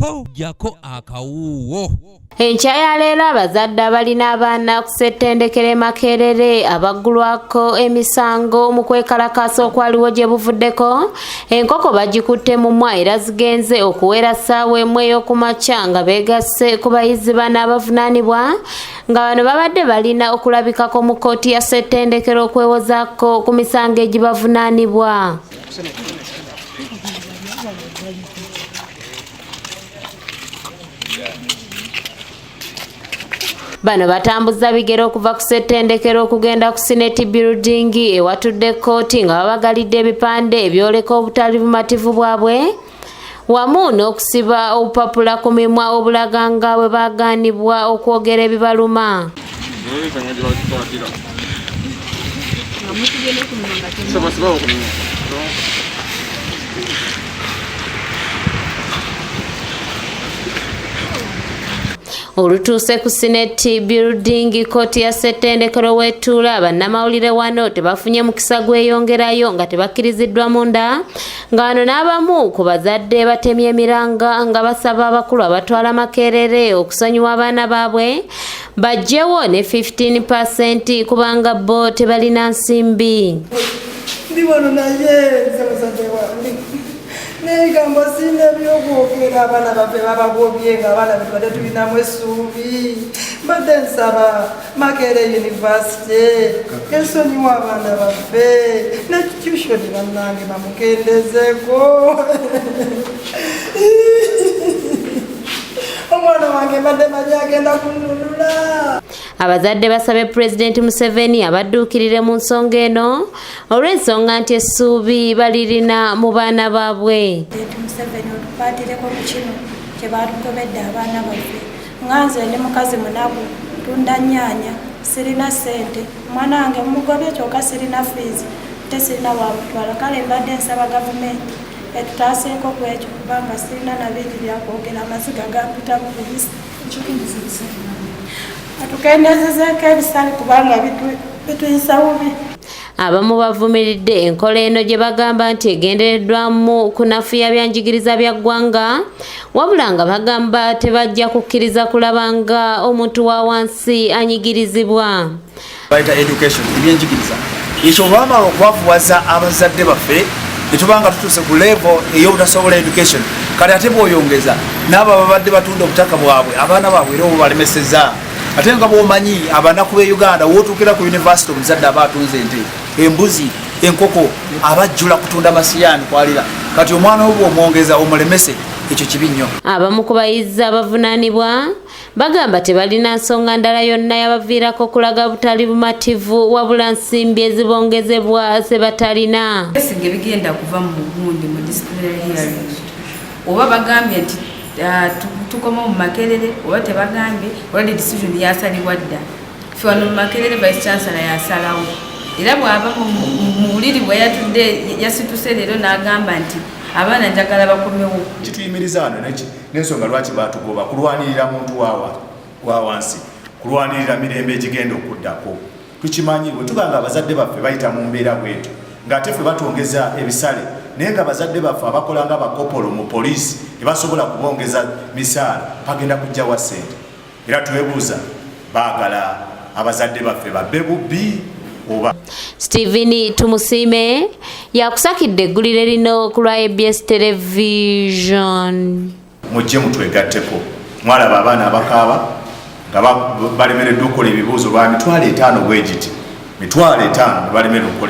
Ho, ggyako akawuuwo. Enkya ya leero abazadde abalina abaana ku ssettendekero e Makerere abaggulwako emisango mu kwekalakaasa okwaliwo gye buvuddeko, enkoko bagikutte mumwa era zigenze okuwera ssaawa emu ey'okumakya nga beegasse ku bayizi bano abavunaanibwa nga bano babadde balina okulabikako mu kkooti ya ssettendekero okwewozaako ku misango egibavunaanibwa. Bano batambuza bigere okuva ku ssettendekero okugenda ku Senate Building ewatudde kkooti nga babagalidde ebipande ebyoleka obutali bumativu bwabwe wamu n'okusiba obupapula ku mimwa obulaga nga bwe bagaanibwa okwogera ebibaluma. Olutuuse ku Senate Building, kkooti ya ssettendekero w'etuula, bannamawulire wano tebafunye mukisa gweyongerayo nga tebakkiriziddwa munda, nga wano n'abamu ku bazadde batemye emiranga nga basaba abakulu abatwala Makerere okusonyiwa abaana baabwe baggyewo ne 15% kubanga bo tebalina nsimbi. Ndi wano naye nze muzadde wange n'ebigambo sirina ebyokwogera, abaana baffe babagobye nga abaana betubadde tulinamu essuubi. Mbadde nsaba Makerere University esonyiwa abaana baffe ne tuition bannange bamukendezeeko. Omwana wange mbadde manyi agenda kunnunula. Abazadde basabye Pulezidenti Museveni abadduukirire mu nsonga eno olw'ensonga nti essuubi balirina mu baana baabwe. Pulezidenti Museveni otukwatireko ku kino kye batugobedde abaana baffe. Nga nze ndi mukazi munaku, ntunda nnyaanya, sirina ssente. Omwana wange mugobye kyokka sirina fiizi, ate sirina wamutwala. Kale mbadde nsaba gavumenti etutaaseeko ku ekyo kubanga sirina na bingi byakwogera, amaziga gampita mu bubisi. Atukendeezezeeko ebisale kubanga bituyisa bubi. Abamu bavumiridde enkola eno gye bagamba nti egendereddwamu kunafuya byanjigiriza bya ggwanga, wabula nga bagamba tebajja kukkiriza kulaba nga omuntu wa wansi anyigirizibwa. Bayita education, ebyenjigiriza. Ekyo bwamala okwavuwaza abazadde baffe ne tuba nga tutuuse ku level ey'obutasobola education, kati ate bw'oyongeza n'abo ababadde batunda obutaka bwabwe, abaana baabwe era obubalemeseza. Ate nga bw'omanyi abanaku b'e Uganda, w'otuukira ku university omuzadde aba atunze ente, embuzi, enkoko, abajjula kutunda masiyaani kwalira. Kati omwana wo bw'omwongeza omulemese, ekyo kibi nnyo. Abamu ku bayizi abavunaanibwa bagamba tebalina nsonga ndala yonna yabaviirako kulaga butali bumativu wabula nsimbi ezibongezebwa ze batalina. Besigye ebigenda kuva mu gundi mu disciplinary hearing, oba bagambye nti tukoma mu Makerere oba tebagambye, already decision yasalibwa dda. Ffe wano mu Makerere vice chancellor yasalawo, era bw'ava mu buliri bwe yatudde yasituse leero n'agamba nti abaana njagala bakomewo. Kituyimiriza wano n'ensonga lwaki batugoba kulwanirira muntu wa wansi, kulwanirira mirembe egigenda okuddako. Tukimanyi bwe tuba nga abazadde baffe bayita mu mbeera bwetyo ng'ate ffe batwongeza ebisale, naye nga abazadde baffe abakola nga bakopolo mu poliisi tebasobola kubongeza misaala, bagenda kujja wa ssente? Era twebuuza, baagala abazadde baffe babbe bubbi oba? Stephen Tumusiime yakusakidde eggulire lino ku lwa ABS Television. Mujje mutwegatteko. Mwalaba abaana abakaaba nga balemereddwa okukola ebibuuzo lwa 500,000 bwe giti, 500,000 ne balemererwa okukola.